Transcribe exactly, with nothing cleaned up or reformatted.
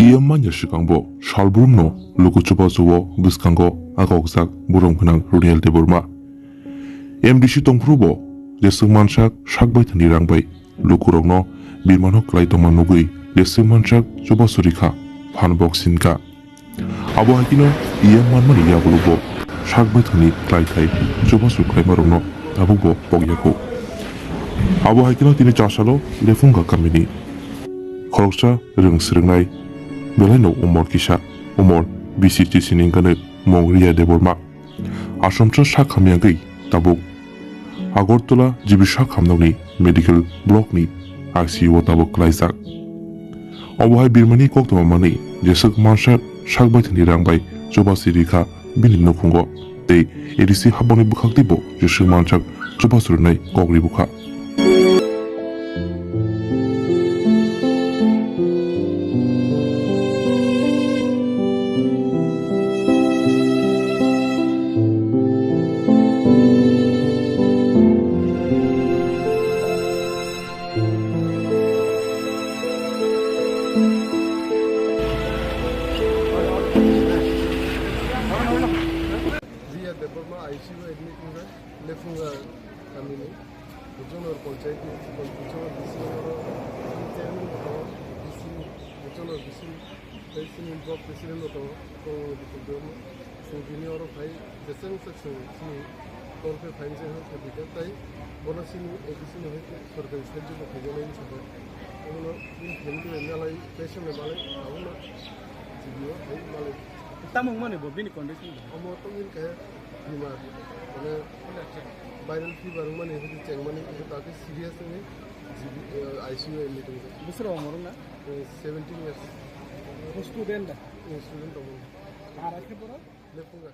Iyam manya swkangbo salbrumno luku chubachu o bwskango agokjak burom gwnang Runiel Debbarma. M D C tongphuru bo jeswk mansak sak baithani rang bai lukurokno birmano klai tongma nugwi jeswk mansak chubachu rikha phan bok sinkha. Abo hai kheno iyam manmani yagulo bo sak baithani klai khai chubachu khlaimarokno tabukbo pokya kho. Abo hai kheno tini chasalo Lephunga kamini khoroksa rwng swrwngnai belaino umor kisa, umor bisi chisini hwnkhano mung Riya Debbarma. Asomsa sak hamyangwi tabuk Agartala G B sak hamnokni medical block ni I C U o tabuk klaijak. Obo hai birmani koktwma manwi jeswk mansak sak baithani rang bai chubachu rikha bini nukhungo tei A D C habangni bwkhak teibo jeswk mansak chubachu rwnai kok ri bukha. Riya Debbarma I C U admit wngkha, Lephunga kamini. Bujonor panchayat ni, Bujonor B C oro chairman bo tongo, B C ni, Bujonor B C ni, tei chini block president bo tongo, Kongolmati Debbarma. Chwng tini oro phai, jeseng se chwng chini torkhe phainai se hwn khe bikha, tai bono chini A D C ni hai khe sorkari sahajyo bo khaijaknai wngkha. Omono bini family bai malai, patient bai malai, abono G B o hai malai. Tamo wngmani bo bini condition bo? Omo tongmani khe bimar, mane viral fever wngmani, hwnkhe chengmani, hwnkhe dakhli serious wngwi G B, eh, I C U o admit wngkha. Bwswk rok omo rwngna? Eh, seventeen years. Bo student da? Eh, student tongo. Bahai khe borok? Lephunga.